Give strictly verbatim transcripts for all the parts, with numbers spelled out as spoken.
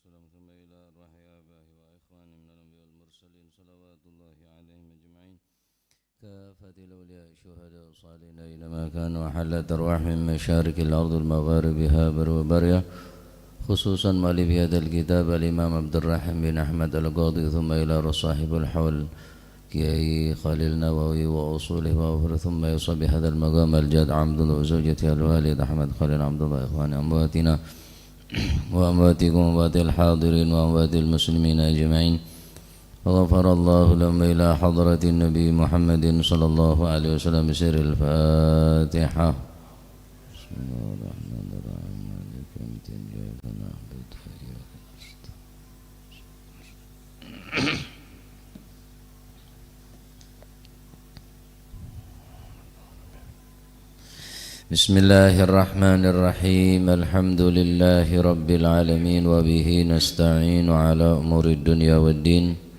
والسلام ثم إلى أرواح آبائه وإخوانه من الأنبياء والمرسلين صلوات الله عليهم أجمعين. كافة الأولياء الشهداء الصالحين أينما كانوا حلت أرواحهم مشارق الأرض ومغاربها بر وبرها، خصوصا مؤلف هذا الكتاب الإمام عبد الرحيم بن أحمد القاضي، ثم إلى روح صاحب الحول كياي خليل نووي وأصوله وأفراد، ثم يوصى بهذا المقام الجاد عبد الله وزوجته الوالد أحمد خليل عبد الله، إخوان أمواتنا وأمواتكم وأموات الحاضرين وأموات المسلمين أجمعين، وغفر الله لهم إلى حضرة النبي محمد صلى الله عليه وسلم بسر الفاتحة. بسم الله الرحمن الرحيم. مالك يوم الدين. إياك نعبد وإياك نستعين. بسم الله الرحمن الرحيم. الحمد لله رب العالمين، وبه نستعين على أمور الدنيا والدين.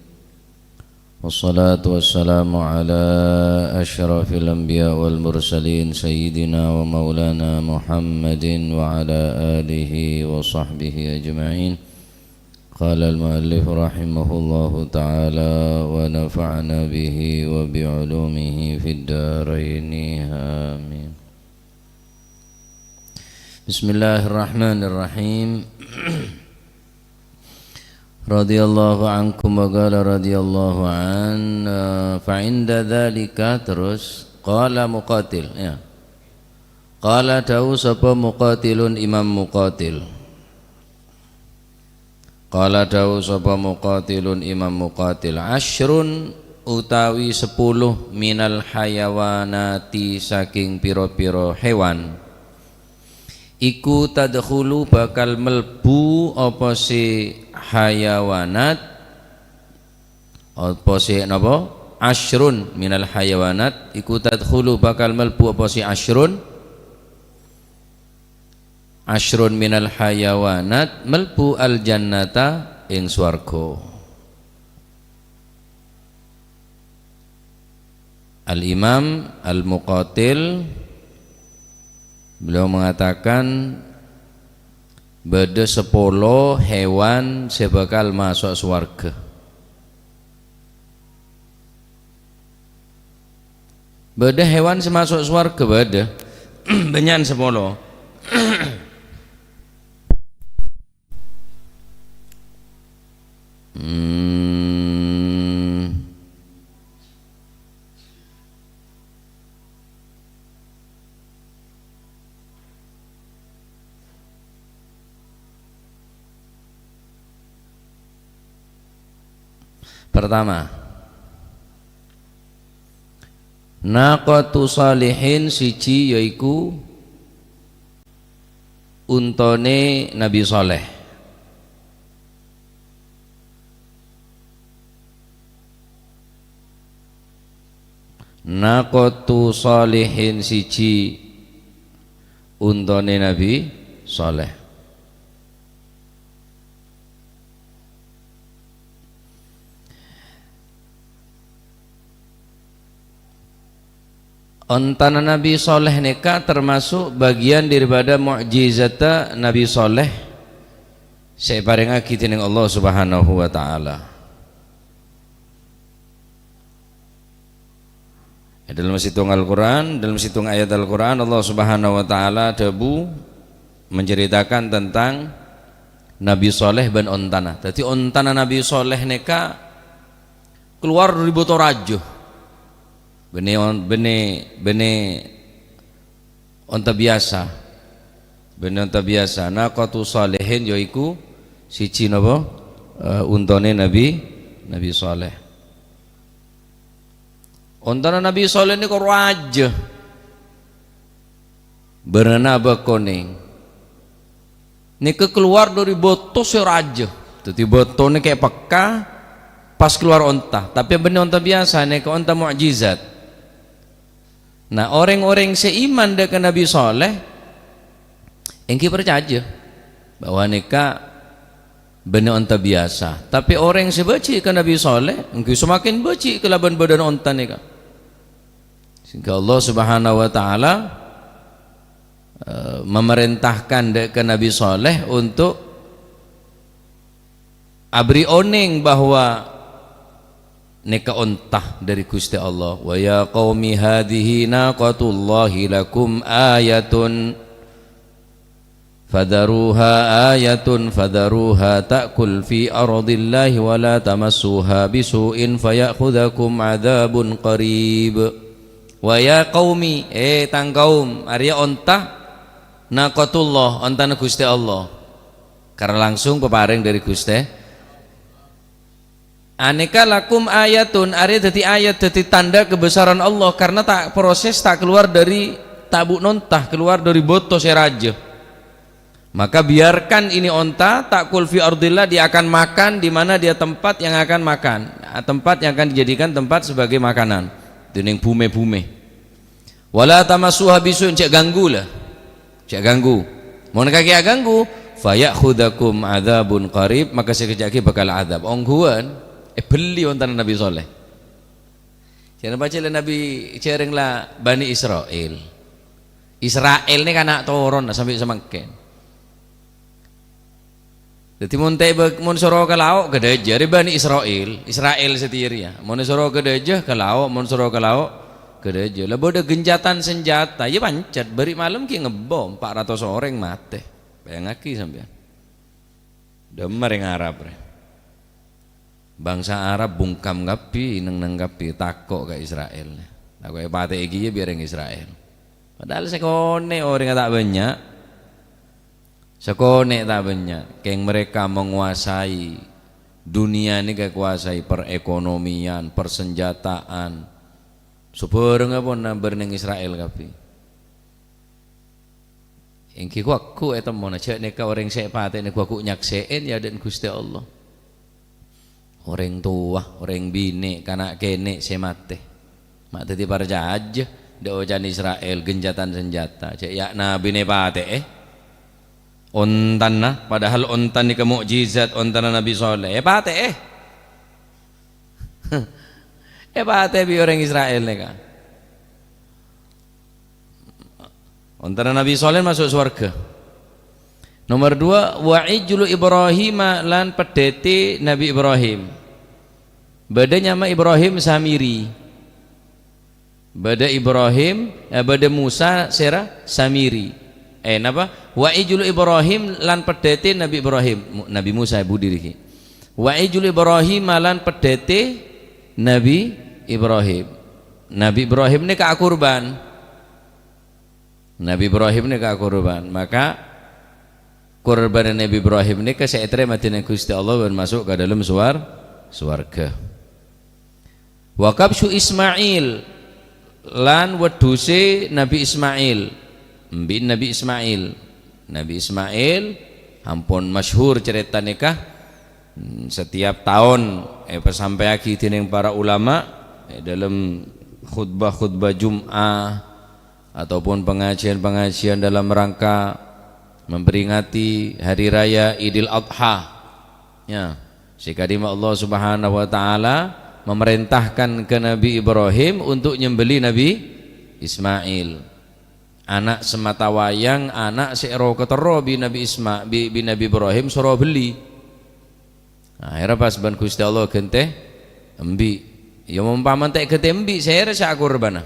والصلاة والسلام على أشرف الأنبياء والمرسلين، سيدنا ومولانا محمد وعلى آله وصحبه أجمعين. قال المؤلف رحمه الله تعالى، ونفعنا به وبعلومه في الدارين، آمين. بسم الله الرحمن الرحيم. رضي الله عنكم وقال رضي الله عنه، فعند ذلك, terus, قال مقاتل, ya. قال, dawuh sapa Muqatilun, Imam Muqatil. Qala, dawuh sapa Muqatilun, Imam Muqatil, "Asyrun, utawi sepuluh, minal hayawanati, saking pira-pira hewan, iku tadkhulu, bakal melbu apa si hayawanat, apa si napa? Asyrun minal hayawanat, iku tadkhulu, bakal melbu apa si asyrun, asyrun minal hayawanat, melbu al-jannata, ing swarga." Al-Imam Al-Muqatil, beliau mengatakan, bâdâ sepolo hewan sè bhâkal maso' sowarghâ. Bâdâ hewan sè maso' sowarghâ, bâdâ. Bânnya'an sapolo. Hmm. Pertama, naqatu shalihin, siji yaiku untone Nabi Saleh. Naqatu shalihin, siji untone Nabi Saleh. Ontana Nabi Saleh nèka termasuk bagian daripada mukjizatta Nabi Saleh sè èparèngaghi dening Allah Subhanahu wa Ta'ala. È dâlem sèttong Al-Qur'an, dâlem sèttong ayat Al-Qur'an, Allah Subhanahu wa Ta'ala dhâbu menceritakan tentang Nabi Saleh bân ontana. Dhâddhi, ontana Nabi Saleh nèka kalowar dâri bâto rajâ. Bânnè on-, bânnè, bânnè onta biyasa. Bânnè onta biyasa. Naqatu shalihin yaiku siji napa? Eh, untone Nabi, Nabi Saleh. Ontana Nabi Saleh nèka rajâ. Bârnana abâ' konèng. Nèka kalowar dâri bâto sè rajâ. Dhâddhi bâto nèka pekka, pas kalowar onta. Tapè bânnè onta biyasa, nèka onta mukjizat. Nah, orèng-orèng sè iman dâ' ka Nabi Saleh, èngghi parcajâ bahwa nèka bânnè onta biyasa. Tapè orèng sè bâji' ka Nabi Saleh, èngghi samakin bâji' kalabân bâdâna onta nèka. Sehingga Allah Subhanahu wa Ta'ala, eh, memerintahkan dâ' ka Nabi Saleh untuk aberri' oneng bahwa nèka onta dhâri Ghustè Allah. "Wa ya qaumi hadhihi naqatullahi lakum ayatun fadharuha ayatun fadharuha ta'kul fi ardillahi wa la tamassuha bisu'in faya'khudzakum adzabun qarib." "Wa ya qaumi, eh, tang kaum, arèya onta naqatullah, ontana Ghustè Allah." Karena langsung paparèng dhâri Ghustè. "Anèka lakum ayatun, arèya dhâddhi ayat, dhâddhi tandhâ kebesaran Allah, karena ta' proses ta' kalowar dhâri tabu' onta, kalowar dhâri bâto sè rajâ. Maka biarkan ini onta, ta'kul fi ardillah, dia akan makan di mana dia tempat yang akan makan, tempat yang akan dijadikan tempat sebagai makanan, dhinèng bhumè-bhumè. Wa la tamassuha bisu'in, jhâ' ganggu la. Jhâ' ganggu. Mon kakè aganggu, faya'khudzakum adzabun qarib, maka sakejjhâ' laghi bhâkal adzab." Ongghuwân, èbellè ontana Nabi Shaleh. Jhâ' napa cè' la Nabi jhâreng la Bani Israil. Israil nèka ana' toron sampè' samangkèn. Dhâddhi mon tè-, mon soro ka lao', ka dhâjâ, rè Bani Israil, Israil satèya rèya. Mon soro ka dhâjâ, ka lao', mon soro ka lao', ka dhâjâ. La bâdâ gencatan senjata, iyâ pancet, bâri' malem ghi' ngebbhom, empa' ratos orèng matè. Bâjângaghi sampèyan. Dhâmma rèng Arab, rè. Bangsa Arab bungkam kabbhi, neng-neng kabbhi, tako' ka Israil. Tako' èpatè'è kèya bi' orèng Israil. Padahal sakonè' orèngnga ta' bânnya'. Sakonè' ta' bânnya'. Kèng mereka menguasai dunia nèka, èkoasai perekonomian, persenjataan. Sabhârângnga pon nambâr neng Israil kabbhi. Èngghi ghu-lagghu ètemmona, jhâ' nèka orèng sè èpatè'è ghu-lagghu nyaksè'è è adâ'na Ghustè Allah. Orèng towa, orèng binè', kana' kènè' sè matè. Ma' dhâddhi parcajâ, dâ' oca'na Israil, gencatan senjata. Jhâ' ya' nabina èpatè'è. Ontana, padahal onta nèka mukjizat, ontana Nabi Shaleh. Èpatè'è. Èpatè'è bi' orèng Israil nèka. Ontana Nabi Shaleh maso' sowarghâ. Nomor dua, wa ijlu Ibrahima lan peddhete Nabi Ibrahim. Bâdâ nyama Ibrahim Samiri. Bâdâ Ibrahim, eh, bâdâ Musa sèra Samiri. Eh, napa? Wa ijlu Ibrahim lan peddhete Nabi Ibrahim. Mu-, Nabi Musa budi rèya. Wa ijlu Ibrahim lan peddhete Nabi Ibrahim. Nabi Ibrahim nèka akurban. Nabi Ibrahim nèka akurban. Maka kurbanna Nabi Ibrahim nèka sè ètarèma dening Ghustè Allah bân maso' ka dâlem suwar-, sowarghâ. Wa kabsyu Ismail, lan weddhusè Nabi Ismail. Embi' Nabi Ismail. Nabi Ismail ampon masyhur carèta nèka, hmm, setiap taon èpasampèyaghi dening para ulama è dâlem khutbah-khutbah Jum'ah ataupun pengajian-pengajian dalam rangka memperingati Hari Raya Idul Adha. Ya, sè ka'dimma Allah Subhanahu wa Ta'ala memerintahkan ke Nabi Ibrahim untuk nyembelih Nabi Ismail. Ana' samatawayang, ana' sè èro-katerro bi' Nabi Isma-, bi-, bi' Nabi Ibrahim soro bellè. Akhèrra pas bân Ghustè Allah ghântè embi'. Ya, mompama ta' ghântè embi', sèra sè akurbâna.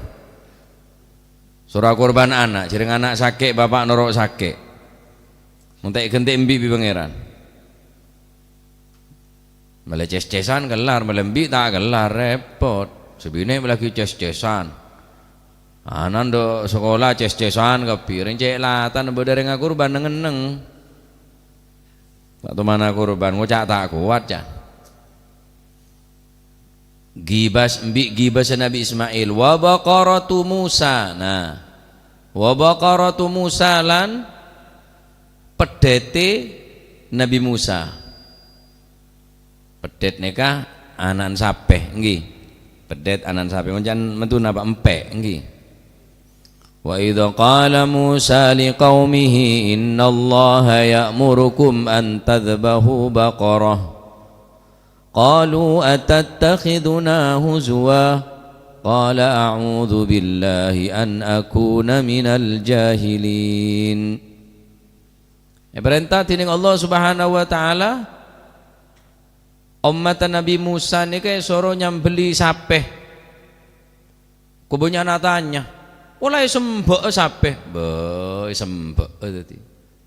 Soro akurban ana', jhâreng ana' sakè', bapa' noro' sakè'. Mon ta' èghântè embi' bi' Pangèran. Mèlè cès-cèsan kellar, mèlè embi' ta' kellar, rèpot. Sè binè' laghi cès-cèsan. Ana' ndâ' sakola cès-cèsan kabbhi, rèng cè' latan bâdâ rèng akurban neng-enneng. Ta' tomana kurban, ngoca' ta' kowat, can. Ghibâs, embi' ghibâssa Nabi Ismail. Wa baqaratu Musa. Nah, wa baqaratu Musa lan peddhete Nabi Musa. Peddhet nèka ana'na sapè, ènggi. Peddhet ana'na sapè, mon can mèntu napa empè', ènggi. Wa idza qala Musa liqaumihi, "Innallaha ya'murukum an tadzbahu baqarah." Qalu, "Atattakhiduna huzwa?" Qala, "A'udzu billahi an akuna minal jahilin." Èparènta dening Allah Subhanahu wa Ta'ala Ommadda Nabbhi Musa nèka èsoro nyambelli sapè. Kabânnya'an atanya, "Pola èsemba'a sapè?" Bâ, èsemba'a dhâddhi.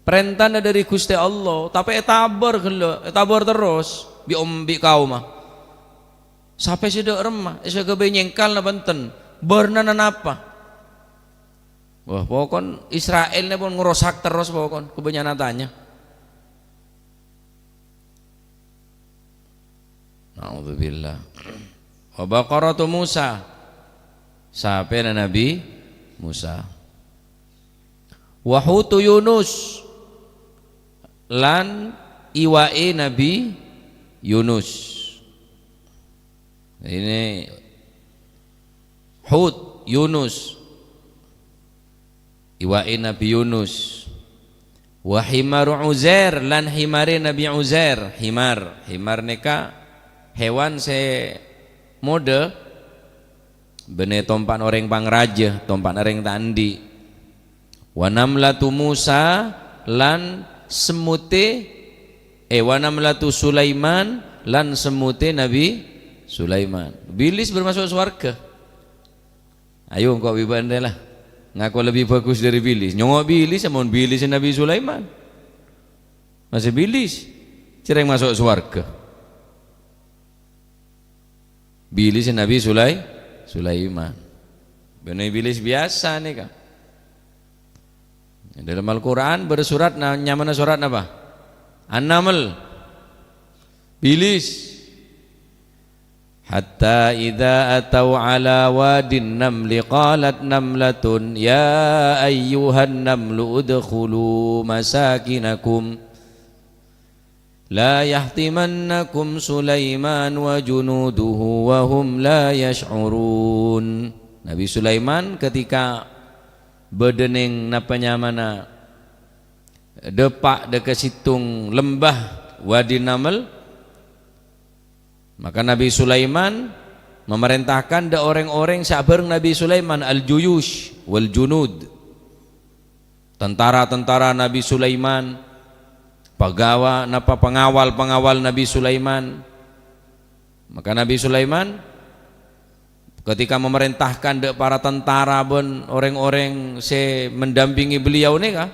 Parèntana dhâri Ghustè Allah, tapè ètabâr ghellâ', ètabâr terros bi' om-, bi' kaomma. Sapè sè dâ' remma, sè ghâbây nyèngkal napa enten? Bârnana napa? Wah, pokon Isra'il nè pon ngrosak terros pokon, kabânnya'an atanya. Naudzubillah. Wa baqaratu Musa. Sapèna Nabbhi Musa. Wa hutu Yunus. Lan iwa'è Nabbhi Yunus. Ini hut, Yunus. Iwa'è Nabbhi Yunus. Wa himaru Uzair, lan himarè Nabbhi Uzair. Himar. Himar nèka hèwan sè modâ, bânnè tompa'na orèng pangrajâ, tompa'na orèng ta' andi'. Wa namlatu Musa, lan semmotè, eh, wa namlatu Sulaiman, lan semmotè Nabbhi Sulaiman. Bilis bâr maso' sowarghâ. Ayo, engko' bi' bâ'na rè la. Ngako lebbi bhâghus dhâri bilis. Nyongngo' bilis, mon bilis Nabbhi Sulaiman. Masih bilis. Cèrèng maso' sowarghâ. Bilis Nabbhi Sulai-, Sulaiman. Bânnè bilis biyasa nèka. Dalam Al-Qur'an bâdâ sorat na-, nyamana sorat napa? An-Naml. Bilis. Hatta idza atau ala wadin namli qalat namlatun ya ayyuhan namlu udkhulu masakinakum la yahtimannakum Sulaiman wa junuduhu wa hum la yash'urun. Nabbhi Sulaiman ketika bâdâ neng napa nyamana dâpa' dâ' ka sèttong lembah Wadi Naml, maka Nabbhi Sulaiman mamarèntahkan dâ' orèng-orèng sè abhâreng Nabbhi Sulaiman, al-juyush wal junud. Tentara-tentara Nabbhi Sulaiman, pagawa-, napa, pangawal-pangawal Nabbhi Sulaiman. Maka Nabbhi Sulaiman ketika mamarèntahkan dâ' para tentara bân orèng-orèng sè mendampingi beliau nèka,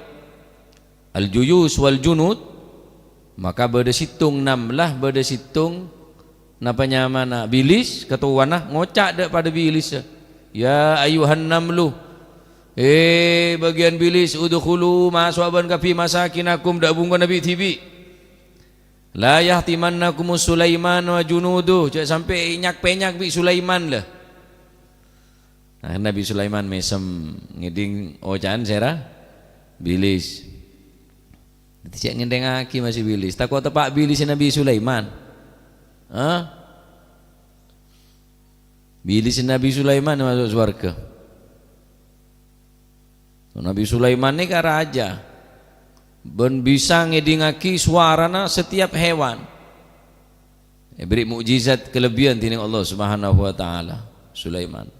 al-juyush wal junud, maka bâdâ sèttong namlah, bâdâ sèttong napa nyamana bilis, katowana ngoca' dâ' padâ bilis, "Ya ayyuhan namlu, he, bâgiyân bilis, udkhulu, maso'a bâ'na kabbhi masakinakum, dâ' bungkona bi-dhibi'. La yahtimannakumu Sulaiman wa junuduh, jhâ' sampè' nyak-pènyak bi' Sulaiman, la." Nah, Nabbhi Sulaiman mèsem ngèdhing oca'an sèra bilis. Dhâddhi cè' ngènthèngngaghi masih bilis. Tako' teppa' bilis Nabbhi Sulaiman. Hah? Bilis Nabbhi Sulaiman maso' sowarghâ. Nabbhi Sulaiman nèka raja, bân bisa ngèdhingngaghi sowarana setiap hewan. Èberri' mukjizat kelebbiyân dhinèng Allah Subhanahu wa Ta'ala, Sulaiman.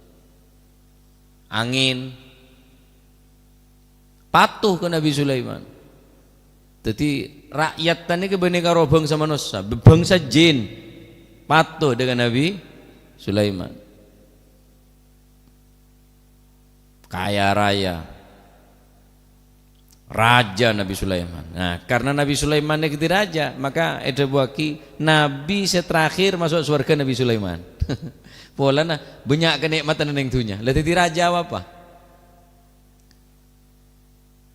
Angèn pato ka Nabbhi Sulaiman. Dhâddhi, ra'yadda nèka bânnè karo bhângsa manossa, bhângsa jin pato dâ' ka Nabbhi Sulaiman. Kaya raya. Raja Nabbhi Sulaiman. Nah, karena Nabbhi Sulaiman nèka dhâddhi raja, maka èdhâbuwaghi nabbhi sè terakhir maso' sowarghâ Nabbhi Sulaiman. Polana bânnya' kanè'matanna neng dhunnya. La dhâddhi raja apa?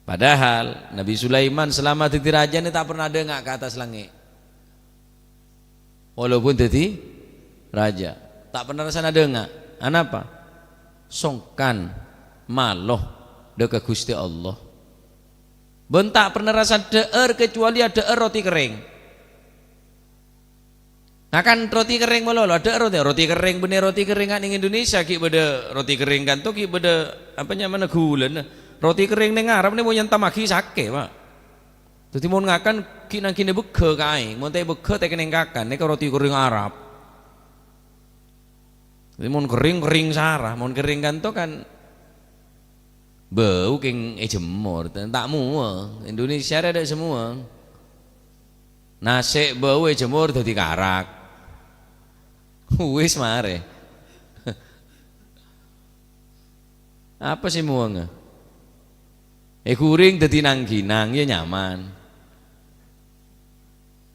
Padahal Nabbhi Sulaiman selama dhâddhi raja nè ta' pernah dânga' ka attas langngè'. Walaupun dhâddhi raja, ta' pernah rassana dânga'. Anapa? Songkan malo dâ' ka Ghustè Allah. Bân ta' pernah rassa dhâ'âr kecuali adhâ'âr roti kerrèng. Nah, kan roti kerrèng malolo, adhâ'âr roti, roti kerrèng bânnè roti kerrèng neng Indonesia ghi' bâdâ roti kerrèng kanto ghi' bâdâ apa nyamana ghulâna. Roti kerrèng neng Arab nè mon nyèntammaghi sakè', Pak. Dhâddhi mon ngakan ghi' nangghina bhegghâ kaè, mon ta' bhegghâ ta' kennèng kakan, nèka roti kerrèng Arab. Dhâddhi mon kerrèng, kerrèng sara, mon kerrèng kanto kan bâu kèng èjemmor, ta' muwâng. Indonesia rè adâ' sè muwâng. Nasè' bâu èjemmor dhâddhi karak. Wis marè. Apa sè mowangnga? Èghuring dhâddhi nang-ghinang, ya nyaman.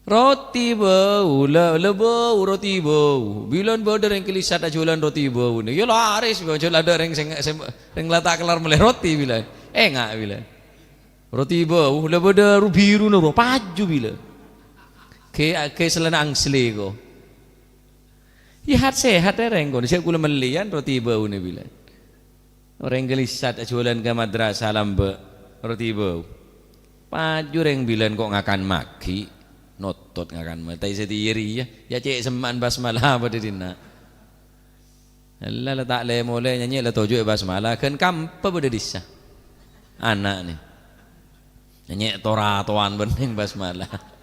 Roti bâu, la, la bâu, roti bâu. Bilân bâdâ rèng kalèsat ajhuwâlân roti bâu nè. Ya laris, bâu, ajhuwâlân adâ' rèng sè, sè, rèng la ta' kellar mellè roti bilân. Enga' bilân. Roti bâu, la bâdâ ru-, biruna ro, paju bilân. Ghi', ghi' sèllana angslè ko. Yâ hat-sehat è rèng kono, sè kaulâ mellèyan roti bâu nè bilân. Orèng kalèsat ajhuwâlân ka madrasah lambâ' roti bâu. Paju rèng bilân ko' ngakan maghi', notot ngakan ma-, ta' satèya rèya, yâ cè' semma'an basmalah bâdâ dinna'. Ella la ta' lè-molè nyanyè la toju' è basmalah, ghân kampa bâdâ dissa. Ana' nè. Nyanyè to-ratowan bhennèng basmalah.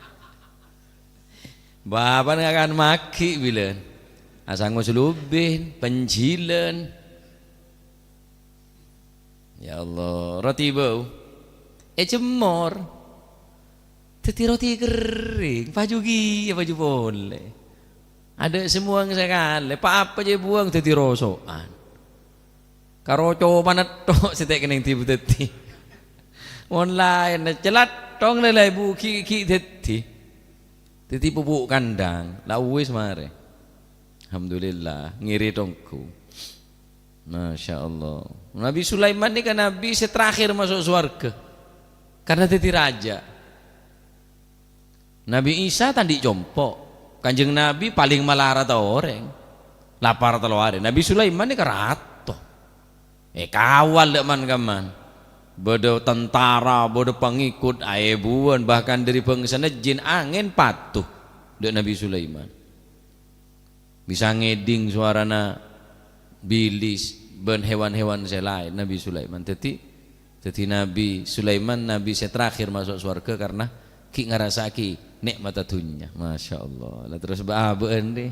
Bapa'na ngakan maghi' bilân. Asangos lubin, penjilan. Ya Allah, roti bâu. Èjemmor. Dhâddhi roti kerrèng, paju kèya, paju polè. Adâ' sè mowang sakalè, pa-apa jhâ' èbhuwâng dhâddhi roso'an. Karoco panetto' sè ta' kennèng dhâddhi. Mon laènna calathong la la èbhu ghi', ghi' dhâddhi. Dhâddhi pupuk kandang, la uwis marè. Alhamdulillah, ngèrè tonggu. Masya Allah. Nabi Sulaiman nèka nabi sè terakhir maso' sowarga. Karena dhâddhi raja. Nabi Isa ta' andi' compo'. Kanjeng Nabi palèng malarata orèng. Lapar tello arè. Nabi Sulaiman nèka rato. Èkawal dâ' man-kamman. Bâdâ tentara, bâdâ pangèkot, aèbuwân, bahkan dâri bhângsana jin angèn patuh dâ' Nabi Sulaiman. Bisa ngèdhing sowarana bilis bân hewan-hewan sè laèn, Nabi Sulaiman. Dhâddhi, dhâddhi Nabi Sulaiman nabi sè terakhir maso' sowarga karena ghi' ngarassa'aghi nè'matta dhunnya. Masya Allah. La terros bâ'-abâ'ân, dhi.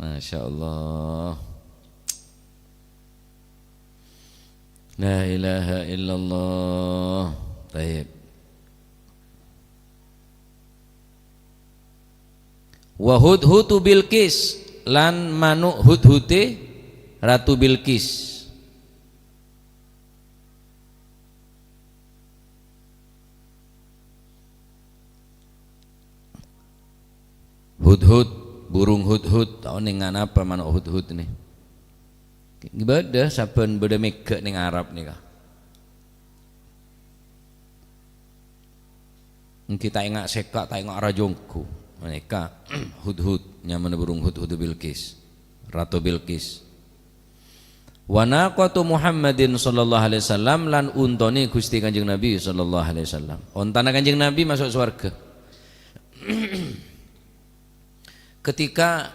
Masya Allah. La ilaha illallah. Taib. Wa hudhutu Bilqis, lan mano' hudhute Ratu Bilqis. Hudhud, burung hudhud, ta' onèng nganapa mano' hudhud nè. Bâdâ, sabbhân bâdâ mèghâ' nèng Arab nèka. Èngghi ta' enga' sèka', ta' enga' rajonggu. Panèka hudhud, nyamana burung hudhud Bilqis, Ratu Bilqis. "Wa naqatu Muhammadin sallallahu alaihi wasallam," lan ontone Gusti Kanjeng Nabi sallallahu alaihi wasallam. Ontana Kanjeng Nabi maso' sowarga. Ketika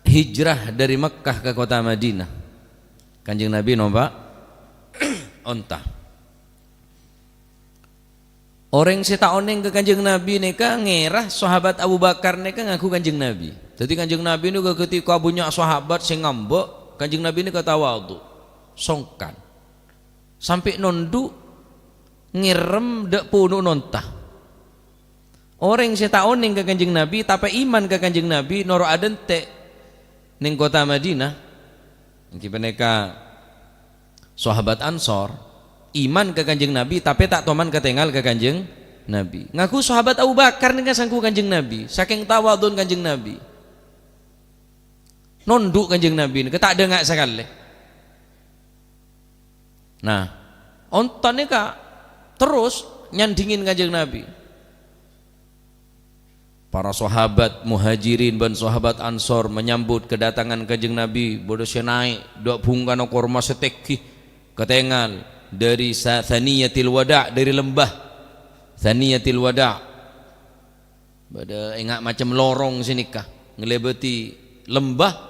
hijrah dari Mekkah ke kota Madinah, Kanjeng Nabi nompa' onta. Orèng sè ta' onèng ka Kanjeng Nabi nèka ngèra sahabat Abu Bakar nèka ngangghu Kanjeng Nabi. Dhâddhi Kanjeng Nabi nèka ghâtèka bânnya' sahabat sè ngambâ', Kanjeng Nabi nèka tawadhu, songkan. Sampè' nondhu' ngèrèm dâ' pono'na onta. Orèng sè ta' onèng ka Kanjeng Nabi, tapè iman ka Kanjeng Nabi, noro' adhânte' neng kota Madinah, èngghi panèka sahabat Ansor, iman ka Kanjeng Nabi, tapè ta' toman katèngal ka Kanjeng Nabi. Ngangghu sahabat Abu Bakar nèka sangghu Kanjeng Nabi, sakèng tawadhu'na Kanjeng Nabi. Nondhu' Kanjeng Nabi nèka ta' dânga' sakalè. Nah, onta nèka terros nyandhingin Kanjeng Nabi. Para sahabat Muhajirin bân sahabat Ansor menyambut kedatangan Kanjeng Nabi, bâdâ sè naè' dâ' bhungkana korma sè tèngghi, katèngal dâri sa-, Saniyatil Wada', dâri lembah Saniyatil Wada'. Bâdâ enga' macem lorong sè nèka, ngalèbâdhi lembah.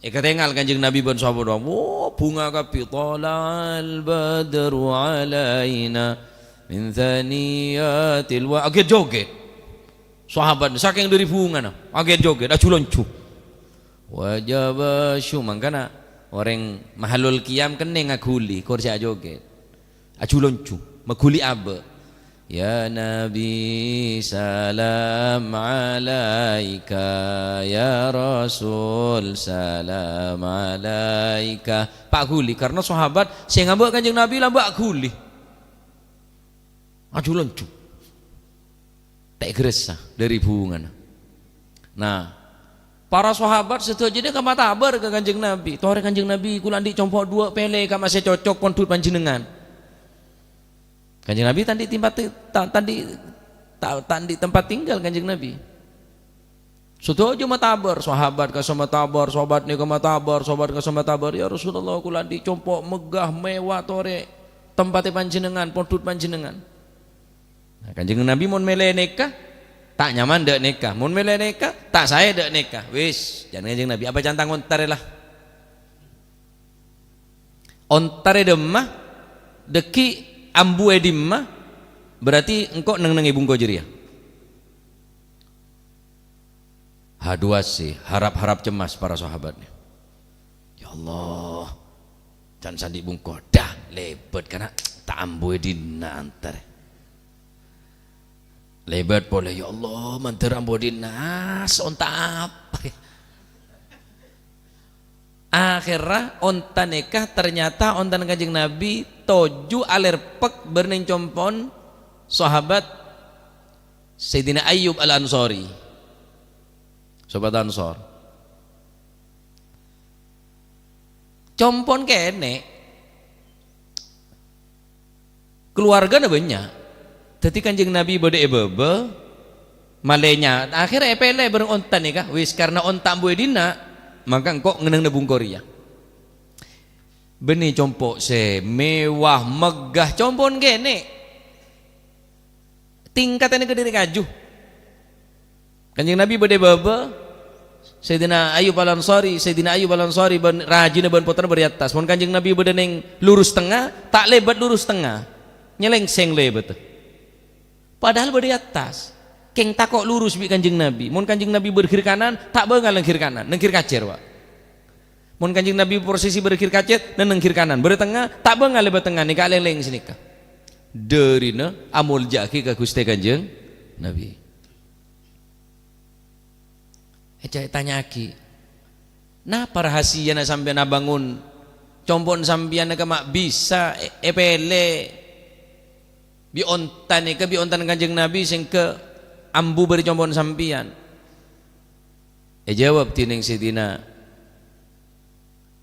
Èkatèngal Kanjeng Nabi bân sahabat, wo, bhunga kabbhi. "Thala'al badru 'alaina min thaniyatil wa-," aghèt-jhoghèt. Sahabat sakèng dâri bhungana, aghèt-jhoghèt, aju-lonju. "Wajaba syu-," mangkana orèng mahallul qiyam kennèng ngaghuli, kor sè ajoghèt. Aju-lonju, maghuli abâ'. Ya Nabi, salam alaika. Ya Rasul, salam alaika. Pa' ghuli, karna sahabat sè ngambâ' Kanjeng Nabi lambâ' ghuli. Aju-lanju. Ta' èghâressa dhâri bhungana. Nah, para sahabat sadhâjâna kamatabâr ka Kanjeng Nabi. "Torè Kanjeng Nabi, kaulâ andi' compo' duwâ' pèlè ka'ma sè cocok pondhut panjhennengngan." Kanjeng Nabi ta' andi' tempat, ta-, ta' andi', ta-, ta' andi' tempat tinggal Kanjeng Nabi. Sadhâjâ matabâr, sahabat kassa matabâr, sahabat nèka matabâr, sahabat kassa matabâr, "Ya Rasulullah, kaulâ andi' compo' megghâ, mewah, torè tempatta panjhennengngan, pondhut panjhennengngan." Nah, Kanjeng Nabi mon mèlè nèka, ta' nyaman dâ' nèka. Mon mèlè nèka, ta' saè dâ' nèka. Wis, jhâ' Kanjeng Nabi, "Apa cantang ontarè la?" Ontarè dâmma, dhâggi' ambu è dimma, berarti engko' neng-neng è bungko jârèya. Haduwâsi, harap-harap cemas para sahabat nè. "Ya Allah, can sandi' bungko, dah, lèbât kana', ta' ambu è dinna' antarè." Lèbât polè, "Ya Allah, mandhâr ambu è dinna', onta apa?" Akhèrra onta nèka ternyata ontana Kanjeng Nabi toju' alèrpek bârnèng compo'na sahabat Sayyidina Ayyub Al-Ansori. Sahabat Ansor. Compo'na kènè'. Kaluwargana bânnya'. Dhâddhi Kanjeng Nabi bâdâ è bâbâ, malènya, akhèrra èpèlè bâreng onta nèka. Wis, karna onta ambu è dinna', maka engko' ngennengnga bungko rèya. Bânnè compo' sè mewah, megghâ, compo'na kènè'. Tingkaddhâ nèka dâri kaju. Kanjeng Nabi bâdâ è bâbâ, Sayyidina Ayyub Al-Ansori, Sayyidina Ayyub Al-Ansori bân rajina bân pottrana bâdâ è attas. Mon Kanjeng Nabi bâdâ neng lurus tengnga, ta' lèbât lurus tengnga. Nyelèngsèng lèbât. Padahal bâdâ è attas. Kèng tako' lurus bi' Kanjeng Nabi. Mon Kanjeng Nabi bârghir kanan, ta' bângal neng ghir kanan, neng ghir kacèr, Pak. Mon Kanjeng Nabi posisi bârghir kacèr, neng ghir kanan. Bâdâ tengnga, ta' bângal lèbât tengnga, nèka lèng-lèng sanèka. Dârina amoljâ'aghi ka Ghustè Kanjeng Nabi. Èca-, ètanya'aghi, "Napa rahasiyana sampèyan abângon compo'na sampèyan nèka ma' bisa è-, èpèlè bi' onta nèka, bi' ontana Kanjeng Nabi sèngghâ ambu bâri' compo'na sampèyan?" Èjâwâb dhinèng Sayyidina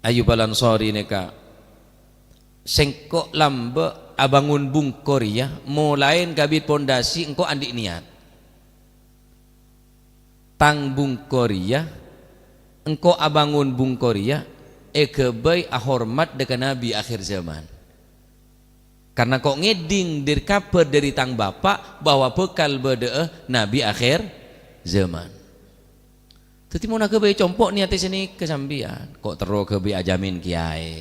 Ayyub Al-Ansori nèka, "Sèngko' lambâ' abângon bungko rèya molaè kabit pondasi engko' andi' niyat. Tang bungko rèya, engko' abângon bungko rèya èghâbây ahormat dâ' ka Nabi akhir zaman. Karna ko' ngèdhing dâri kabhâr dâri tang bapa' bahwa bhâkal bâdâ'â Nabi akhir zaman." Dhâddhi, mon aghâbây compo' niyaddhâ sanèka sampèyan, ko' terro ghâbây ajhâmin kèyaè.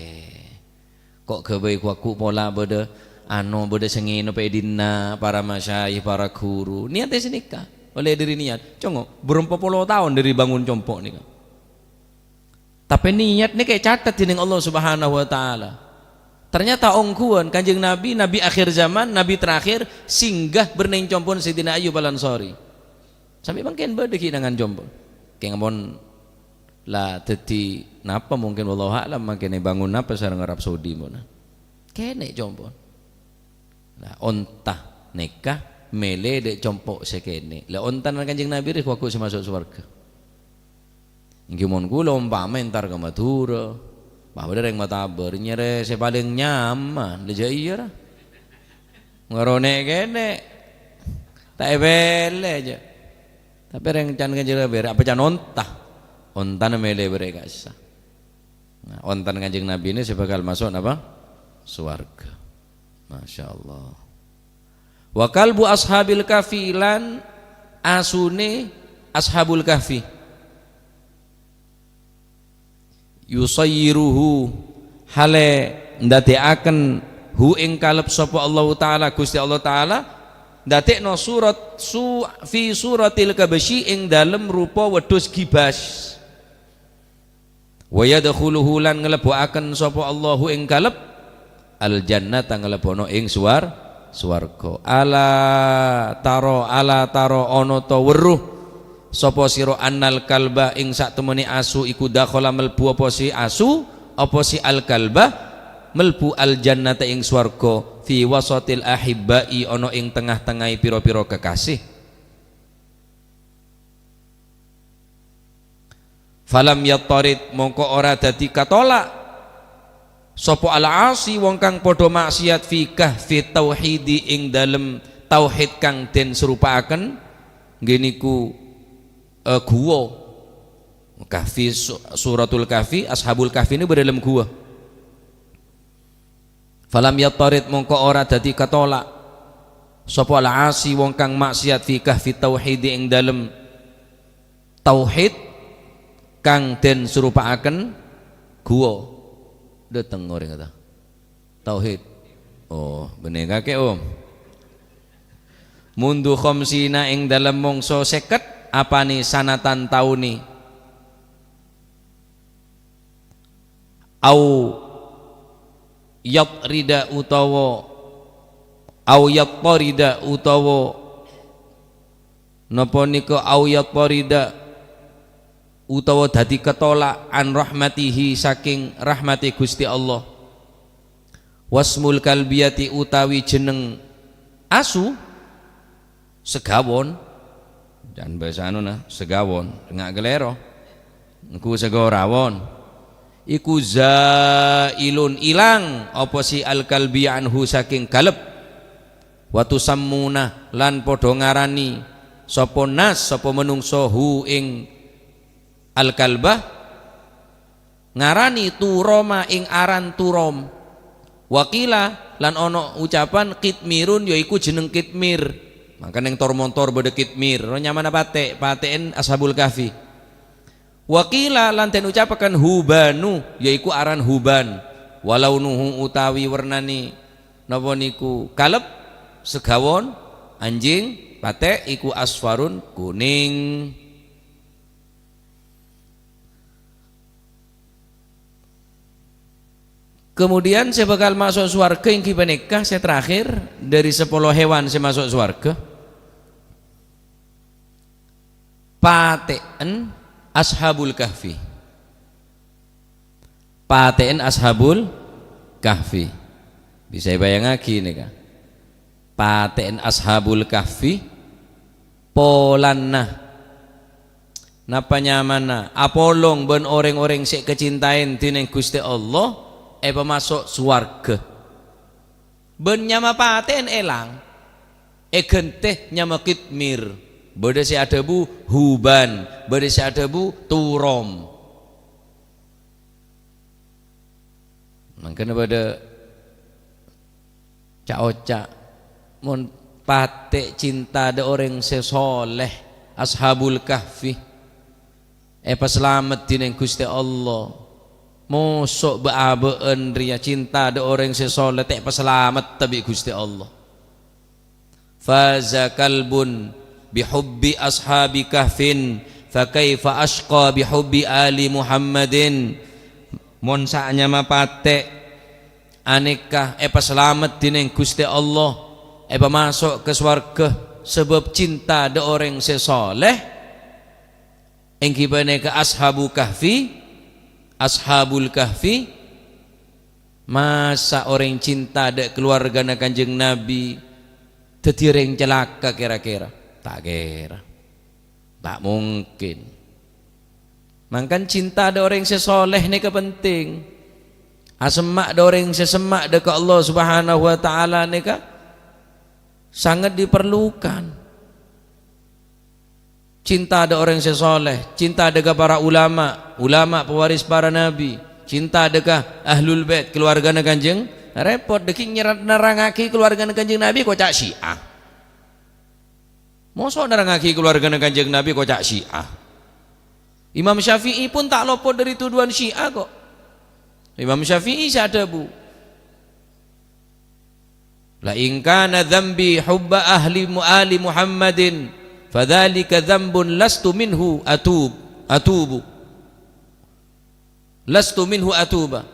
Ko' ghâbây ghu-, ghu pola bâdâ, ano, bâdâ sè ngènop è dinna', para masyayikh, para ghuru. Niyaddhâ sanèka, ollè dâri niyat. Congo', bârâmpa polo taon dâri bângon compo' nèka. Tapè niyat nèka ècatet dhinèng Allah Subhanahu wa Ta'ala. Ternyata ongghuwân Kanjeng Nabi, Nabi akhir zaman, Nabi terakhir, singgah bârnèng compo'na Sayyidina Ayyub Al-Ansori. Sampè' mangkèn bâdâ ghi' nangan compo'. Kèng ampon la dhâddhi napa mungkin, wallahu a'lam, mangkèn èbângon napa sareng Arab Saudi, mon. Kènè' compo'. Nah, onta nèka mèlè dâ' compo' sè kènè'. La ontana Kanjeng Nabi rè ghu-, ghu sè maso' sowarghâ. Èngghi mon kaulâ ompama entar ka Madhurâ, bâdâ rèng matabâr nyarè sè palèng nyaman, la jâ' iyâ, ra. Ngarèna kènè', ta' èpèlè, jâ'. Tapè rèng can-kèncèn bherrâ', apa can onta? Ontana mèlè bherrâ' ka'issa'. Nah, ontana Kanjeng Nabi nè sè bhâkal maso' napa? Sowarghâ. Masya Allah. Wa kalbu ashabil kahfi, lan asune Ashabul Kahfi. Yusayyiruhu, hale ndadekake hu ing kalep sapa Allahu Ta'ala, Gusti Allah Ta'ala, ndadekno surat su-, fi suratil kabsyi, ing dalem rupa wedhus gibas. Wa yadkhuluhu, lan nglebbuaken sapa Allahu ing kalep al jannata, nglebbono ing suwar-, sowarga. Ala taro, ala taro, ana ta weruh sapa sira annal kalba ing satemene asu iku dakhala mlebu apa si asu, apa si al kalba mlebu al jannata ing sowarga fi wasatil ahibba'i ana ing tengah-tengahe pira-pira kekasih. Falam yattarid, mongko ora dadi katolak sapa al-asi wong kang padha maksiat fi kahfi tauhidi ing dalem tauhid kang den serupaaken, nggih niku, eh, guwa. Kahfi, su-, Suratul Kahfi, Ashabul Kahfi ini berdalam guwa. Falam yattarid, mongko ora dadi katolak sapa al-asi wong kang maksiat fi kahfi tauhidi ing dalem tauhid kang den serupaaken guwa. Dhateng oreng ta? Tauhid. Oh, benne kake, Om. Mundu khamsina ing dalem mongso seket apane sanatan taune. Au yatrida utawa, au yattarida utawa, napa nika, au yattarida utawa dadi ketolak an rahmatihi saking rahmate Gusti Allah. Wasmul kalbiyati utawi jeneng asu, segawon. Jan basa anu nah, segawon. Enggak kelero. Engko segorawon. Iku zailun, ilang apa si al-kalbi anhu saking kalb. Wa tusammuna, lan padha ngarani sapa nas, sapa menungso hu ing al-kalbah, ngarani turoma ing aran turom. Wakila, lan ana ucapan kitmirun, yaiku jeneng kitmir. Mangka neng tor-montor badha kitmir, ro nyamana pate', pate'en Ashabul Kahfi. Wakila, lan den ucapaken hubanu, yaiku aran huban. Walaunuhu utawi wernane napa niku kalb, segawon, anjing, pate', iku asfarun, kuning. Kemudian sè bhâkal maso' sowarghâ èngghi panèka sè terakhir dhâri sapolo hèwan sè maso' sowarghâ. Patè'en Ashabul Kahfi. Patè'en Ashabul Kahfi. Bisa èbhâjângaghi nèka. Patè'en Ashabul Kahfi, polana napa nyamana apolong bân orèng-orèng sè èkacintaè dhinèng Ghustè Allah èpamaso' sowarghâ. Bân nyama patè'en èlang, èghântè nyama Kitmir. Bâdâ sè adhâbu Huban, bâdâ sè adhâbu Turom. Mangkana bâdâ ca'-oca', "Mon patè' cinta dâ' orèng sè soleh, Ashabul Kahfi, èpasalamet dhinèng Ghustè Allah. Moso' bâ'-abâ'ân rèya cinta dâ' orèng sè soleh ta' èpasalamet bi' Ghustè Allah." Faza kalbun bihubbi ashabi kahfin, fa kaifa asyqa bihubbi ali Muhammadin. Mon sanyama patè' anèka èpasalamet dhinèng Ghustè Allah, èpamaso' ka sowarghâ sabâb cinta dâ' orèng sè soleh, èngghi panèka Ashabu Kahfi, Ashabul Kahfi, masa' orèng cinta dâ' kalowarghâna Kanjeng Nabi dhâddhi orèng calaka kèra-kèra? Ta' kèra. Ta' mungkin. Mangkana cinta dâ' orèng sè soleh nèka penting. Asemma' dâ' orèng sè semma' dâ' ka Allah Subhanahu wa Ta'ala nèka sangat diperlukan. Cinta dâ' orèng sè soleh, cinta dâ' ka para ulama, ulama pewaris para nabi, cinta dâ' ka ahlul bait, kalowarghâna Kanjeng, rèpot dâgghi' nyer-, nerrangaghi kalowarghâna Kanjeng Nabi koca' Syiah. Moso' nerrangaghi kalowarghâna Kanjeng Nabi koca' Syiah. Imam Syafi'i pun ta' lopot dhâri tuduhan Syiah kok. Imam Syafi'i sè adhâbu, "La in kana dzambi hubba ahli mu-, ali Muhammadin, fadzalika dzambun lastu minhu atub, atubu. Lastu minhu atuba.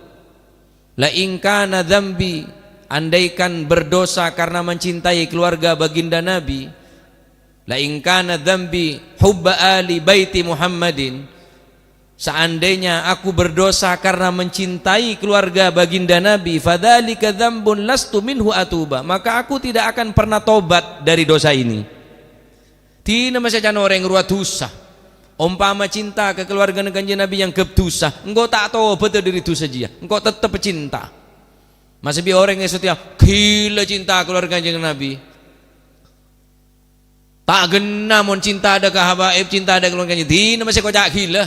La in kana dzambi Andaikan berdosa karena mencintai keluarga baginda Nabi, "La in kana dzambi hubba ali baiti Muhammadin," seandainya aku berdosa karena mencintai keluarga baginda Nabi, "fadzalika dzambun lastu minhu atuba," maka aku tidak akan pernah tobat dari dosa ini. Dina masa can orèng rowa dusa. Ompama cinta ka kaluwargana Kanjeng Nabi èangghep dusa, engko' ta' tobhâdhâ dhâri dusa jiyâ, engko' tettep cinta. Masa bi' orèng èsotèya ghilâ cinta kaluwarga Kanjeng Nabi. Ta' ghenna mon cinta dâ' ka habaib, cinta dâ' ka kaluwarga Kanjeng. Dina masa koca' ghilâ.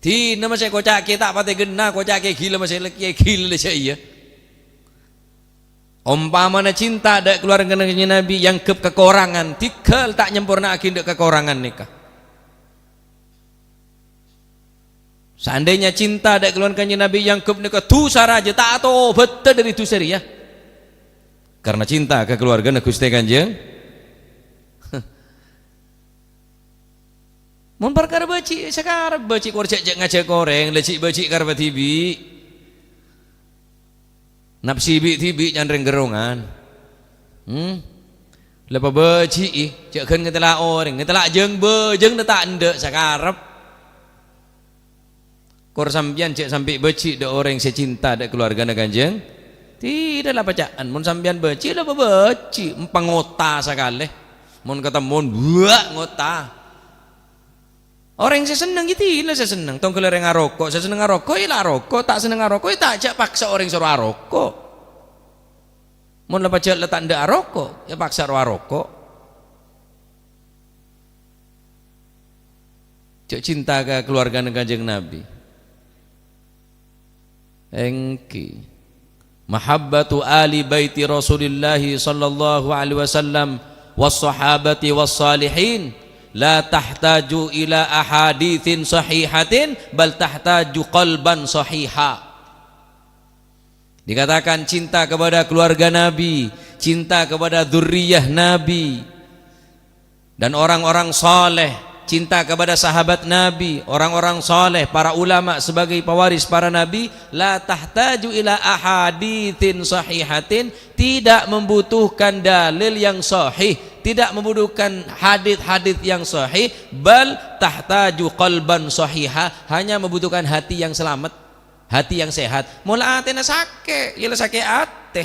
Dina masa koca' kè ta' patè ghenna, koca' kè ghilâ masa lè-, kè ghilâ lè jâ' iyâ. Ompamana cinta dâ' kaluwargana Kanjeng Nabi èangghep kakorangan, dhigghâl ta' nyamporna'aghi dâ' kakorangan nèka. Seandainya cinta dâ' kaluwargana Kanjeng Nabi èangghep nèka dusa rajâ, ta' atobhâdhâ dhâri dusa rèya. Karena cinta ka kaluwargana Ghustè Kanjeng. Mon parkara bâji', sakarep bâji' kor jhâ', jhâ' ngajhâk orèng, la jhi' bâji' karebbhâ dhibi'. Napsi bi'-dhibi' can rèng ghârongan. Hmm? La pabâji'i, jhâ' ghân ngatèla' orèng, ngatèla' jâng-bâjâng ta' endâ' sakarep. Kor sampèyan jhâ' sampè' bâji' dâ' orèng sè cinta dâ' kaluwargana Kanjeng. Tidak la paca'an, mon sampèyan bâji', la pabâji', empa ngota sakalè. Mon katemmon, buwâ' ngota. Orèng sè senneng, yâ dina sè senneng. Tongghâl orèng aroko', sè senneng aroko', yâ la aroko', ta' senneng aroko', yâ ta' jhâ' paksa orèng soro aroko'. Mon la pajhât la ta' endâ' aroko', yâ paksa ro aroko'. Jhâ' cinta ka kaluwargana Kanjeng Nabi. Èngghi. Mahabbatu ali baiti Rasulillahi sallallahu alaihi wasallam was sahabati was salihin la tahtaju ila ahaditsin sahihatin bal tahtaju qalban sahiha. Dikatakan cinta kepada keluarga Nabi, cinta kepada dzurriyyah Nabi, dan orang-orang saleh, cinta kepada sahabat Nabi, orang-orang saleh, para ulama sebagai pewaris para nabi, la tahtaju ila ahaditsin sahihatin, tidak membutuhkan dalil yang sahih, tidak membutuhkan hadits-hadits yang sahih, bal tahtaju qalban sahiha, hanya membutuhkan hati yang selamat, hati yang sehat. Mon la atèna sakè', yâ la sakè' atè.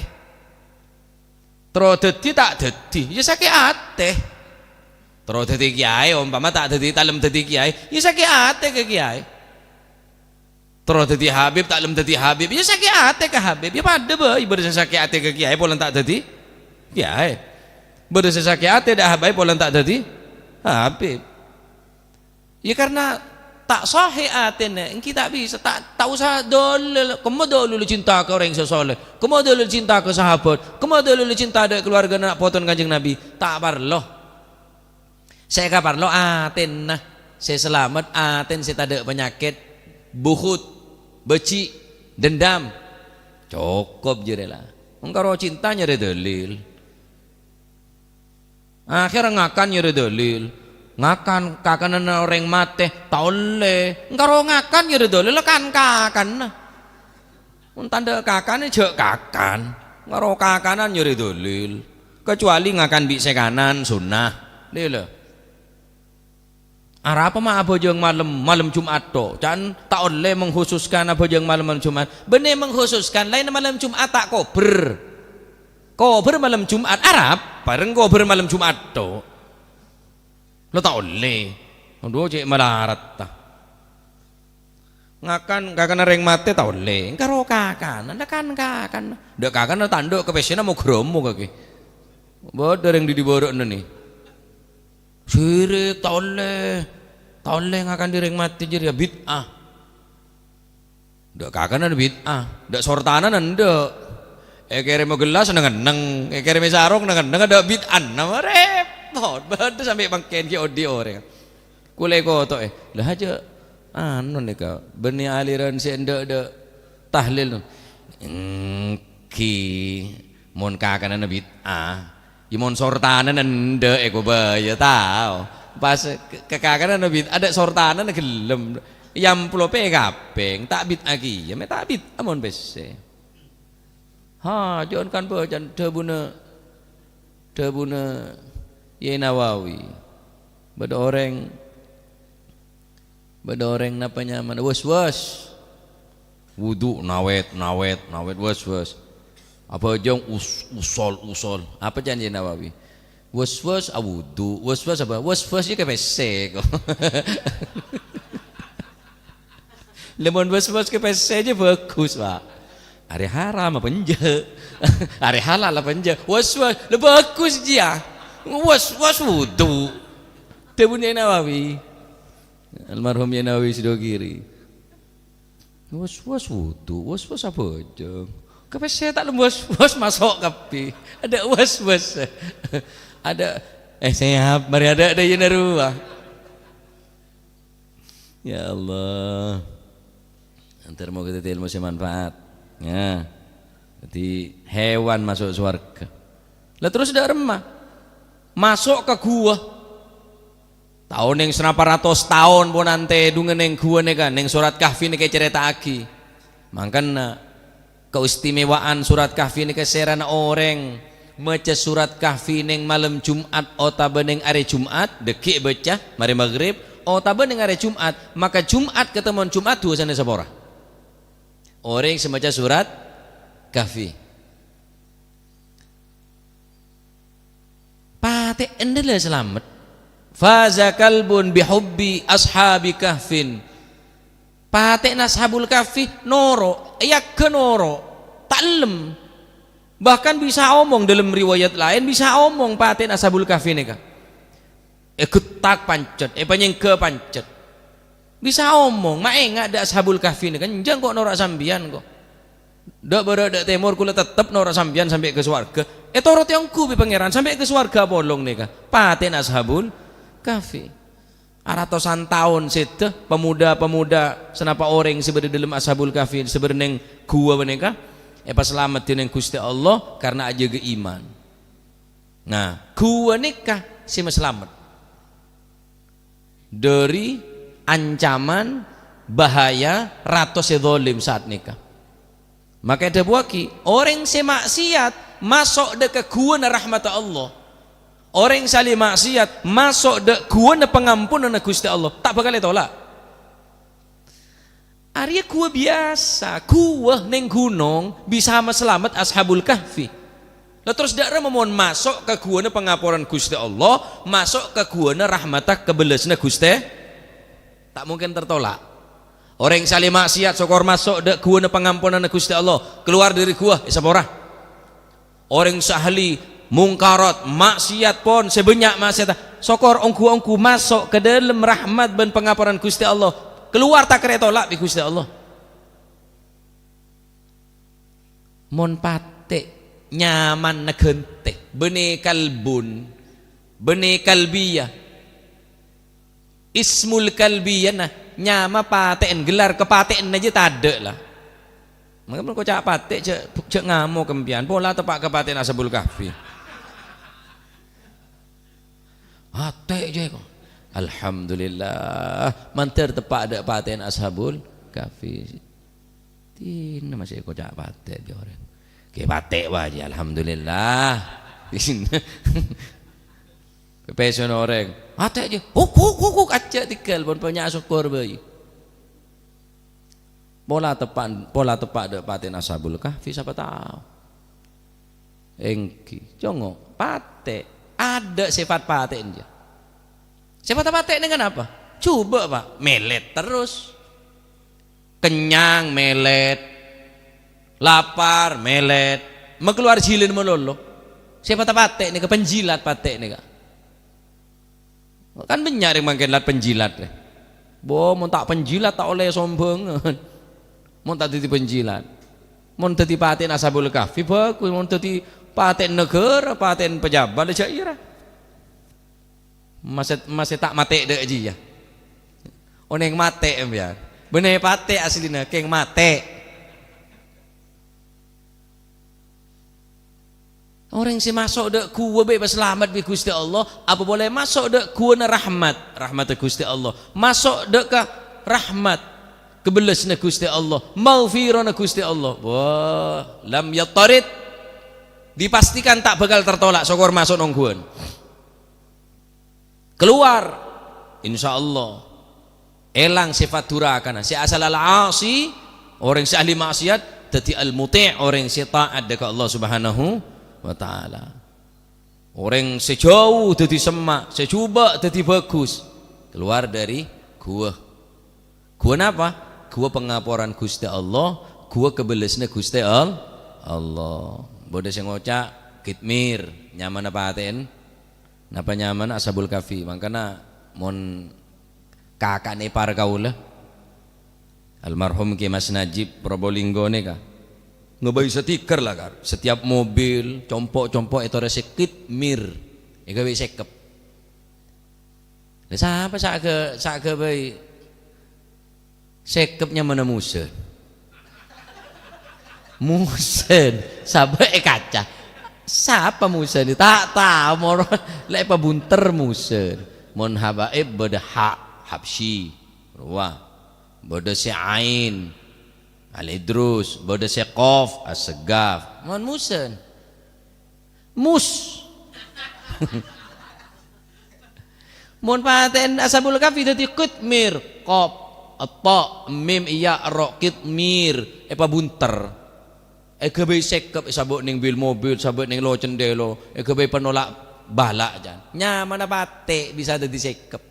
Terro dhâddhi ta' dhâddhi, yâ sakè' atè. Terro dhâddhi kèyaè, ompama ta' dhâddhi, ta' lem dhâddhi kèyaè, yâ sakè' atè ka kèyaè. Terro dhâddhi habib, ta' lem dhâddhi habib, yâ sakè' atè ka habib. Yâ padâ bhâi, bâdâ sè sakè' atè ka kèyaè polana ta' dhâddhi kèyaè. Bâdâ sè sakè' atè dâ' habib polana ta' dhâddhi habib. Yâ, karna ta' sahih atèna, èngghi ta' bisa, ta', ta' osa dalil, kemma dalil cinta ka orèng sè saleh, kemma dalil cinta ka sahabat, kemma dalil cinta dâ' kaluwargana na' potona Kanjeng Nabi, ta' parlo. Sè èkaparlo atèna sè salamet, atèn sè tadâ' panyakèt, bukhut, bâji', dendam. Cokop jârèya la. Engkaro cinta nyarè dalil. Akhèrra ngakan nyarè dalil. Ngakan kakananna orèng matè, ta' ollè. Engkaro ngakan nyarè dalil, kan-kakanna. Mon tandhâ kakan, jhâ' kakan. Engkaro kakanan nyarè dalil. Kecuali ngakan bi' sè kanan, sunnah. Lèla. Arapa ma' abhâjâng malem, malem Jum'at tok? Can ta' ollè mengkhususkan abhâjâng malem, malem Jum'at. Bânnè mengkhususkan laènna malem Jum'at ta' kobher. Kobher malem Jum'at, arapa rèng kobher malem Jum'at tok? Lo ta' ollè. Adhu, cè' malarat, ta. Ngakan, kakanna rèng matè ta' ollè. Engkaro kakanan, kan-kakan. Dâ' kakanna tandhâ' ka pèssèna mo-ghârâmo kakè. Bâdâ rèng dhi-, dibârâ'na nè. Sirik, ta' ollè. Ta' ollè ngakan dhi rèng matè jârèya bid'ah. Dâ' kakanna bid'ah, dâ' sortanana endâ'. Èkèrèmè gellas neng-enneng, èkèrèmè sarong neng-enneng, dâ' bid'ana, ma' rèpot. Bâdâ sampè' mangkèn ghi' odi' orèng. Kulâ èkoto'è, la jâ' anu nèka, bânnè aliran sè endâ'-dâ' tahlil. Èngghi. Mon kakanana bid'ah, yâ mon sortanana endâ' èkobâjâ tao. Pas ke-, kakanana bid'ah, dâ' sortanana ghellem. Yâ amplo pè kapèng, ta' bid'ah kèya, mè' ta' bid'ah mon pèssè. Ha, jhân kan bâcaan dhâbuna, dhâbuna Yai Nawawi. Bâdâ orèng, bâdâ orèng napa nyamana? Was-was. Wudu, nawèt, nawèt, nawèt, was-was. Abhâjâng us-, usol, usol. Apa ca'na Yai Nawawi? Was-was awudu, was-was apa? Was-was jâ' kèpèssè, ko. Lamon was-was kèpèssè jâ' bhâghus, Pak. Arè haram apa enjâ'? Arè halal apa enjâ'? Was-was, la bhâghus jiyâ. Was-was wudu. Dhâbuna Yai Nawawi. Almarhum Yai Nawawi Sidogiri. Was-was wudu, was-was abhâjâng. Kèpèssè ta' lem was-was maso' kabbhi. Adâ' was-was. Adâ', eh, sèyap, marè adâ', adâ' iyâ na rowa. Ya Allah. Entar moga dhâddhi ilmu sè manfaat. Ya. Dhâddhi hewan maso' sowarghâ. Lah terros dâ' remma? Maso' ka ghuwâ. Taon neng sanapa ratos taon pon antèdungan neng ghuwâ nèka, neng Surat Kahfi nèka ècarèta'aghi. Mangkana, kaistimewaan Surat Kahfi nèka sèrana orèng maca Surat Kahfi neng malem Jum'at otabâ neng arè Jum'at, dhâggi' èbâca marè maghrib, otabâ neng arè Jum'at, maka Jum'at katemmon Jum'at dusana èsapora. Orèng sè maca Surat Kahfi. Patè' endâ' la salamet. Faza kalbun bihubbi ashabi kahfin. Patè'na Ashabul Kahfi noro', èyagghâ noro', ta' ellem. Bahkan bisa omong, dalam riwayat laèn bisa omong patè'na Ashabul Kahfi nèka. Èghettak pancet, èpanyèngghâ pancet. Bisa omong, "Ma' enga' dâ' Ashabul Kahfi nèka, enjâ' engko' noro' sampèyan, ko. Dâ' bârâ' dâ' tèmor kaulâ tettep noro' sampèyan sampè' ka sowarghâ." Ètoro'è ongghu bi' Pangèran sampè' ka sowarghâ apolong nèka. Patè'na Ashabul Kahfi. Aratosan taon sèdhâ, pemuda-pemuda sanapa orèng sè bâdâ dâlem Ashabul Kahfi, sè bâdâ neng ghuwâ panèka, èpasalamet dâ' neng Ghustè Allah karna ajâgâ iman. Nah, ghuwâ nèka sè masalamet dâri ancaman bahaya ratos sè zalim saat nèka. Maka èdhâbuwaghi, orèng sè ma'siyat maso' dâ' ka ghuwâna rahmatta Allah. Orèng sè ahli ma'siyat maso' dâ' ghuwâna pangamponanna Ghustè Allah, ta' bhâkal ètola'. Arèya ghuwâ biyasa, ghuwâ neng ghunong bisa masalamet Ashabul Kahfi. La terros dâ' remma mon maso' ka ghuwâna pangaporan Ghustè Allah, maso' ka ghuwâna rahmatta kabellasânna Ghustè, ta' mungkin tertolak. Orèng sè ahli ma'siyat sokor maso' dâ' ghuwâna pangamponanna Ghustè Allah, kalowar dâri ghuwâ, èsapora. Orèng sè ahli mungkarat, ma'siyat pon, sè bânnya' ma'siyatta, sokor ongghu-ongghu maso' ka dâlem rahmat bân pangaporan Ghustè Allah, kalowar ta' kèra ètola' bi' Ghustè Allah. Mon patè' nyamanna ghântè, bânnè kalbun, bânnè kalbiyah. Ismul kalbiyah, nah, nyama patè'en, gelar kapatè'enna jiyâ tadâ', la. Mangkana mon koca' patè', jhâ', jhâ' ngamok empèyan, pola teppa' kapatè'en Ashabul Kahfi. Patè' jiyâ, ko. Alhamdulillah, mandhâr teppa' dâ' patè'en Ashabul Kahfi. Dinah masih koca' patè' bi' orèng. Kè patè' wajâ, alhamdulillah. Pèpèsona orèng, "Patè' jiyâ, huk, huk, huk, huk," ajjhâ' tèghâl, pon bânnya' sokor bhâi. Pola teppa', pola teppa' dâ' patè'en Ashabul Kahfi, sapa tao. Èngghi, congo', patè', adâ' sèfat patè'en jiyâ. Sèfatta patè' nèka napa? Jhubâ', Pak, mèlèt terros. Kennyang, mèlèt. Lapar, mèlèt. Makalowar jhilân malolo. Sèfatta patè' nèka, penjilat patè' nèka. Kan bânnya' rèng mangkèn lat penjilat, rè. Bo, mon ta' penjilat, ta' ollè sombhângan. Mon ta' dhâddhi penjilat. Mon dhâddhi patè'en Ashabul Kahfi, bhâghus. Mon dhâddhi patè'en naghârâ, patè'en pejabat, jhâ' iyâ, ra. Masè, masè ta' matè' dâ' jiyâ. Onèng matè', empèyan. Bânnè patè' asllina, kèng matè'. Orèng sè maso' dâ' ghuwâ bhâi èpasalamet bi' Ghustè Allah, apa polè maso' dâ' ghuwâna rahmat, rahmatta Ghustè Allah. Maso' dâ' ka rahmat. Kebellasna Guste Allah, maghfirahna Guste Allah. Wah, lam yattarid. Dipastikan ta' bakal tertolak, sokor maso' nongghuwân. Keluar, insyaallah. Elang sifat durakana. Se asal al-asi, oreng se ahli maksiat, daddi al-muti', oreng se taat dha ka Allah Subhanahu wa Ta'ala. Oreng se jauh daddi semma', se juba' daddi bagus. Keluar dari ghuwa. Ghuwa napa? Ghuwa pangaporan Guste Allah, ghuwa kebellasna Guste Al-, Allah. Badha se ngoca' Kitmir, nyamana pate'en. Napa nyamana Ashabul Kahfi? Mangkana mon kaka'na epar kaula, almarhum Ki Mas Najib Probolinggo neka, ngabai stiker la, Kar. Setiap mobil, compo'-compo' etorese Kitmir, egawe sekep. Lah, sapa sa' ga-, sa' gabai sekep nyamana Musen? Musen, sabâ' e kaca. Sapa Musen? Ta' tao, moro lè' pabunter Musen. Mon habaib bâdâ ha, Habsyi, rowa. Bâdâ sè ain, Al-Idrus. Bâdâ sè qaf, As-Seggaf. Mon Musen? Mus. Mon patèn Ashabul Kahfi dhâddhi Qitmir, qaf, ta, mim, ya, ra, Qitmir, èpabunter. Èghâbây sèkep, èsabâ' neng bil-mobil, sabâ' neng lo-cendhèlo, èghâbây panola' bâlâ', jân. Nyamana patè' bisa dhâddhi sèkep.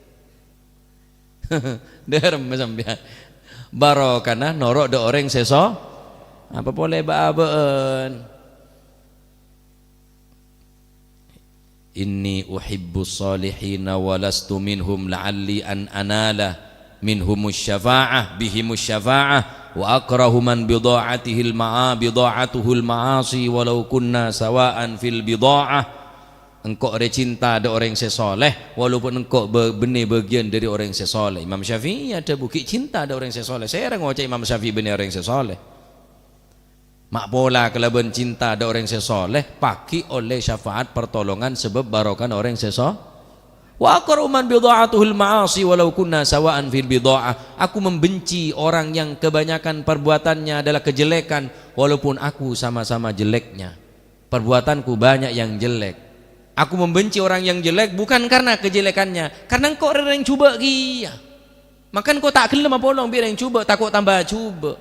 Dhâremma sampèyan. Barokana noro' dâ' orèng sè so-, apa polè bâ'-abâ'ân. "Inni uhibbus shalihina wa lastu minhum la'alli an anala minhumus syafa'ah, bihimus syafa'ah, wa akrahu man bidha'atihil ma'a-, bidha'atuhul ma'asi walau kunna sawa'an fil bidha'ah." Engko' rè cinta dâ' orèng sè soleh, walaupun engko' bâ-, bânnè bâgiyân dhâri orèng sè soleh. Imam Syafi'i adhâbu, "Ghi' cinta dâ' orèng sè soleh." Sèra ngoca' Imam Syafi'i bânnè orèng sè soleh. Ma' pola kalabân cinta dâ' orèng sè soleh, paghi' ollè syafaat partolongan sabâb barokana orèng sè so-, "Wa akrahu man bidha'atuhul ma'asi walau kunna sawa'an fil bidha'ah." Aku membenci orang yang kebanyakan perbuatannya adalah kejelekan, walaupun aku sama-sama jeleknya. Perbuatanku banyak yang jelek. Aku membenci orang yang jelek bukan karena kejelekannya, karena engko' rè rèng jhubâ' kèya. Mangkana engko' ta' ghellem apolong bi' rèng jhubâ', tako' tamba jhubâ'.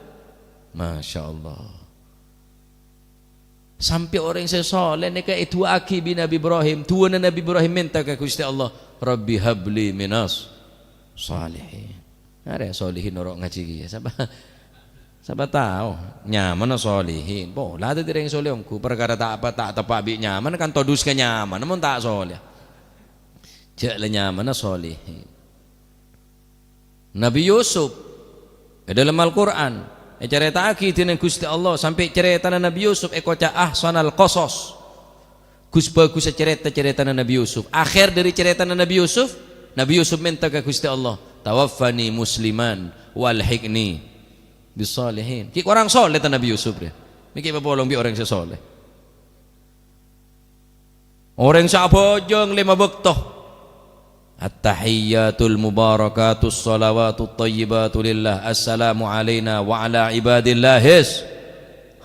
Masya Allah. Sampè' orèng sè soleh nèka èdu'aaghi bi' Nabi Ibrahim. Du'âna Nabi Ibrahim mènta ka Ghustè Allah, "Rabbi habli minas shalihin." Arè shalihin noro' ngajhi kèya. Sapa, sapa tao? Nyamana shalihin. Pola dhâddhi rèng soleh ongghu. Parkara ta' apa, ta' teppa' bi' nyamana kan todus ka nyamana mon ta' soleh. Jhâ' la nyamana shalihin. Nabi Yusuf, è dâlem Al-Qur'an, ècarèta'aghi dhinèng Ghustè Allah, sampè' carètana Nabi Yusuf èkoca' ahsanal qasas. Ghus-bhâghussa carèta-carètana Nabi Yusuf. Akhèr dhâri carètana Nabi Yusuf, Nabi Yusuf mènta ka Ghustè Allah, "Tawaffani musliman wa alhiqni bis shalihin." Ghi' korang soleh ta' Nabi Yusuf, rè? Mè' ghi' papolong bi' orèng sè soleh. Orèng sè abhâjâng lèma bâkto. "At-tahiyyatul mubarakatus shalawatut thayyibatu lillah. Assalamu alaina wa ala ibadillahis."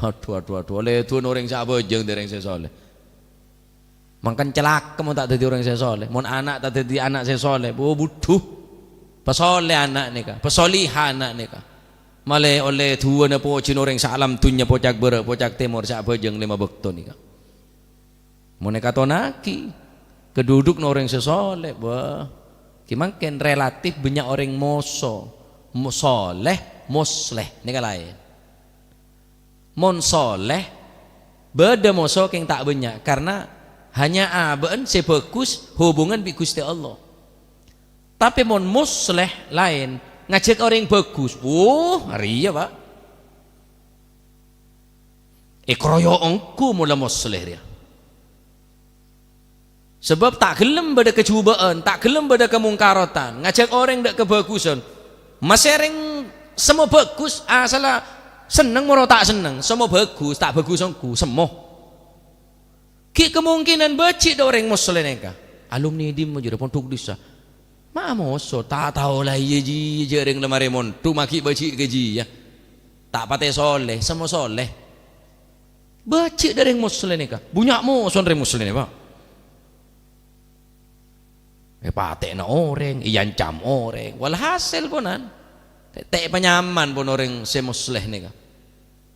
Adhu, adhu, adhu. Ollè du'âna orèng sè abhâjâng dhâri orèng sè soleh. Mangkana calaka mon ta' dhâddhi orèng sè soleh. Mon ana' ta' dhâddhi ana' sè soleh. Bu-, budhu. Pasoleh ana' nèka. Pasoliha ana' nèka. Malè ollè du'âna pojhina orèng saalam dhunnya, pocak bârâ', pocak tèmor sè abhâjâng lèma bâkto nèka. Mon èkatonaghi, kadhudhukna orèng sè soleh, bâh, ghi' mangkèn relatif bânnya' orèng moso, mo-, soleh, mosleh, nèka laèn. Mon soleh, bâdâ moso kèng ta' bânnya', karna hanya abâ'na sè bhâghus hubungan bi' Ghustè Allah. Tapè mon mosleh laèn, ngajhâk orèng bhâghus, wuh, arèya, Pa'. Èkaroyok ongghu mola mosleh rèya. Sabâb ta' ghellem bâdâ kajhubâ'ân, ta' ghellem bâdâ kamongkarotan, ngajhâk orèng dâ' kabhâghusân. Masèrèng semmo bhâghus, asalla senneng moro ta' senneng, semmo bhâghus, ta' bhâghus ongghu, semmo. Ghi' kamongkènan bâji' dâ' orèng mosleh nèka. Alumni dimma jârèya, pondhuk dhisa. Ma' moso, ta' tao la iyâ jiyâ jâ' rèng la marè mondhuk maghi' bâji' ghâjiyâ. Ta' patè solè, semmo solè. Bâji' dâ' rèng Moslèh nèka. Bânnya' moso rèng Moslèh nèka, Pa'. Èpatè'ana orèng, èancam orèng. Walhasil, ponan. Tè'-tè' panyaman pon orèng sè Moslèh nèka.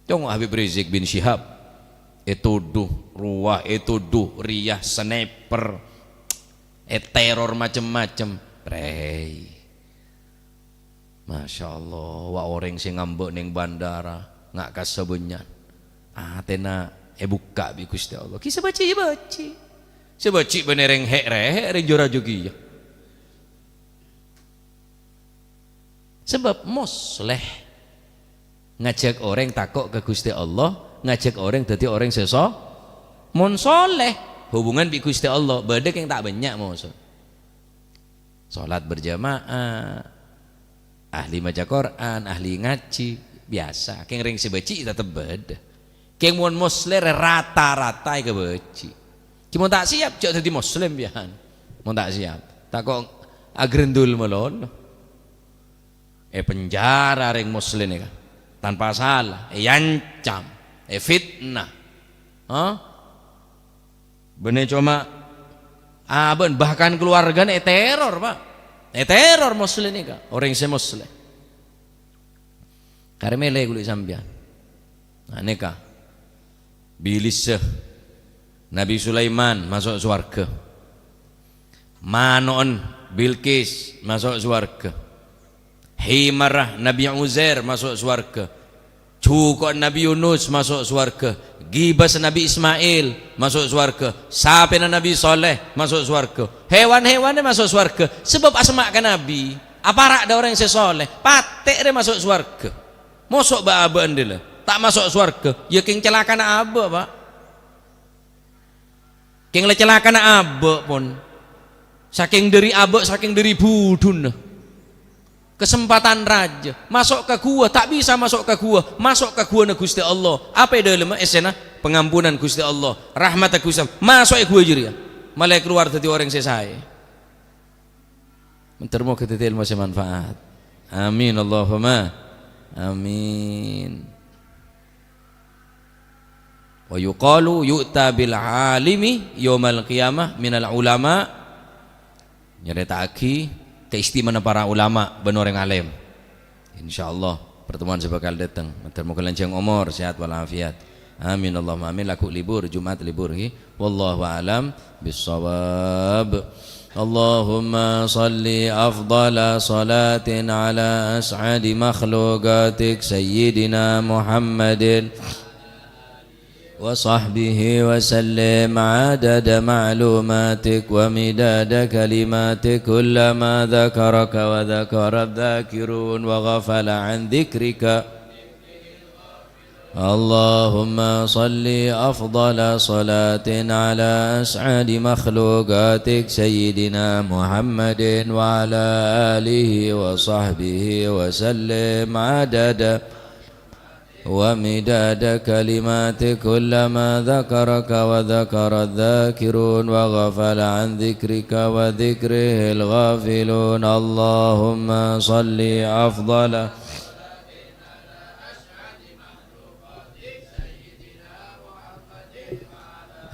Congo' Habib Rizik bin Syihab. Ètodhu rowa, ètodhu rèya, sniper. Èteror macem-macem. Prèi. Masya Allah, wa' orèng sè ngambâ' neng bandara, nga' kassa bânnya'an. Atèna èbukka' bi' Ghustè Allah. Ghi' sè bâji' yâ bâji'. Sè bâji' bânnè rèng hè'-rèhè', rèng jâ-rajâ kèya. Sabâb Moslèh ngajhâk orèng tako' ka Ghustè Allah, ngajhâk orèng dhâddhi orèng sè so-, mon solè, hubungan bi' Ghustè Allah, bâdâ kèng ta' bânnya' moso. Salat berjamaah, ahli maca Qur'an, ahli ngaji, biyasa. Kèng rèng sè bâji' tetep bâdâ. Kèng mon Moslèh rata-rata èkabâji'. Ghi mon ta' siap, jhâ' dhâddhi Moslèh, biyan. Mon ta' siap, tako' agrendul malolo. Èpenjara rèng Moslèh nèka. Tanpa sala, èancam, èfitnah. Hah? Bânnè coma abâ'na, bahkan keluargana èteror, Pa'. Èteror Moslèh nèka, orèng sè Moslèh. Karè mèlè ghuli sampèyan. Nah, nèka. Bilissa. Nabi Sulaiman maso' sowarghâ. Mano'en Bilqis maso' sowarghâ. Himarra Nabi Uzair maso' sowarghâ. Juko'en Nabi Yunus maso' sowarghâ. Ghibâs Nabi Ismail maso' sowarghâ. Sapèna Nabi Saleh maso' sowarghâ. Hewan-hewanna maso' sowarghâ sabâb asma' ka Nabi. Apara' dâ' orèng sè saleh, patè' rè maso' sowarghâ. Moso' bâ'-abâ'ân dhâlâ ta' maso' sowarghâ, yâ kèng calakana abâ', Pa'. Kèng la calakana abâ' pon. Sakèng dhâri abâ', sakèng dhâri budhuna. Kasempadhân rajâ. Maso' ka ghuwâ, ta' bisa maso' ka ghuwâ. Maso' ka ghuwâna Ghustè Allah. Apa è dhâlemma? Essèna pangampunan Ghustè Allah. Rahmatta Ghustè Allah. Maso' è ghuwâ jârèya. Malè kalowar dhâddhi orèng sè saè. Moghâ-moghâ dhâddhi èlmo sè manfaat. Amin, Allahumma amin. Wa yuqalu yu'ta bil alimi yaumal qiyamah minal ulama. Nyarèta'aghi kaistimewaanna para ulama bân orèng alim. Insyaallah, pertemuan sè bhâkal dâteng. Moghâ-moghâ lanjhâng omor, sehat walafiat. Amin, Allahumma amin. Lagghu' libur, Jumat libur, ghi. Wallahu a'lam bissawab. Allahumma shalli afdhala shalatin ala as'adi makhluqatik Sayyidina Muhammadin wa sahbihi wa sallim adada ma'lumatik wa midada kalimatik kullama dzakaraka wa dzakara dzakirun wa ghafala an dzikrika. Allahumma shalli afdhala shalatin ala as'adi makhluqatik Sayyidina Muhammadin wa ala alihi wa sahbihi wa sallim adada wa midada kalimati kullama dzakaraka wa dzakara dzakirun wa ghafala an dzikrika wa dzikrihil ghafilun. Allahumma shalli afdhala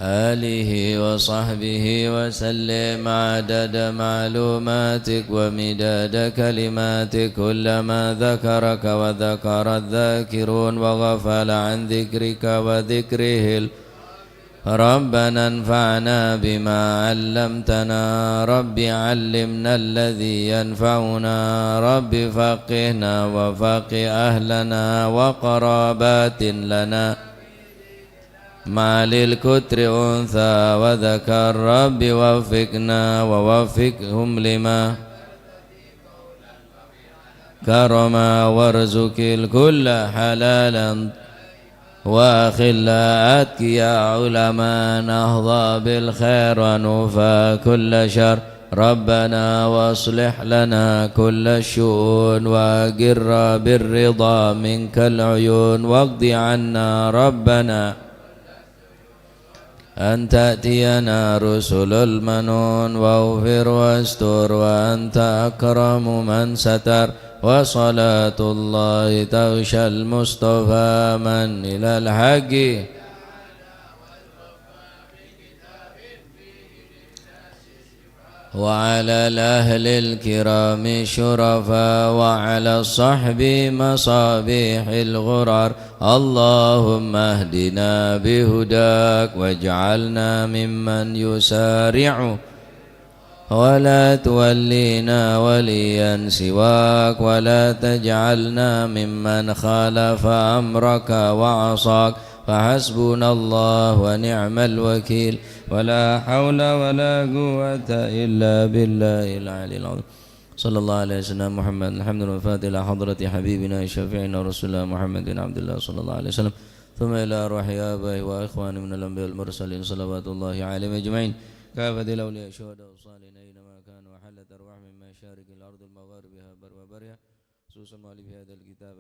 alihi wa sahbihi wa sallim adada ma'lumatik wa midada kalimatik kullama dzakaraka wa dzakara dzakirun wa ghafala an dzikrika wa dzikrihil. Rabbana anfa'na bima 'allamtana, Rabbi 'allimna alladzi yanfa'una, Rabbi faqqihna wa faqqih ahlana wa qarabatin lana. Ma'alil kutri untha wa dzakar, Rabbi waffiqna wa waffiqhum lima karama warzuqil kulla halalan wa akhilla atqiya ulama nahza bil khair wa nufa kulla syar. Rabbana wa aslih lana kulla syu'un wa agirra bir ridha minkal uyun waqdi anna Rabbana أن تأتينا رسل المنون، واغفر واستر وأنت أكرم من ستر، وصلاة الله تغشى المصطفى من إلى الحق وعلى الأهل الكرام الشرفاء وعلى الصحب مصابيح الغرر. اللهم اهدنا بهداك واجعلنا ممن يسارع، ولا تولينا وليا سواك، ولا تجعلنا ممن خالف أمرك وعصاك. فحسبنا الله ونعم الوكيل، ولا حول ولا قوة إلا بالله العلي العظيم. صلى الله على سيدنا محمد. الحمد لله. الفاتحة إلى حضرة حبيبنا شفيعنا رسول الله محمد بن عبد الله صلى الله عليه وسلم. ثم إلى أرواح آبائه وإخوانه من الأنبياء والمرسلين صلوات الله عليهم أجمعين. كافة الأولياء الشهداء الصالحين أينما كانوا، وحلت أرواحهم من مشارق الأرض ومغاربها برها وبحرها، خصوصا مؤلف هذا الكتاب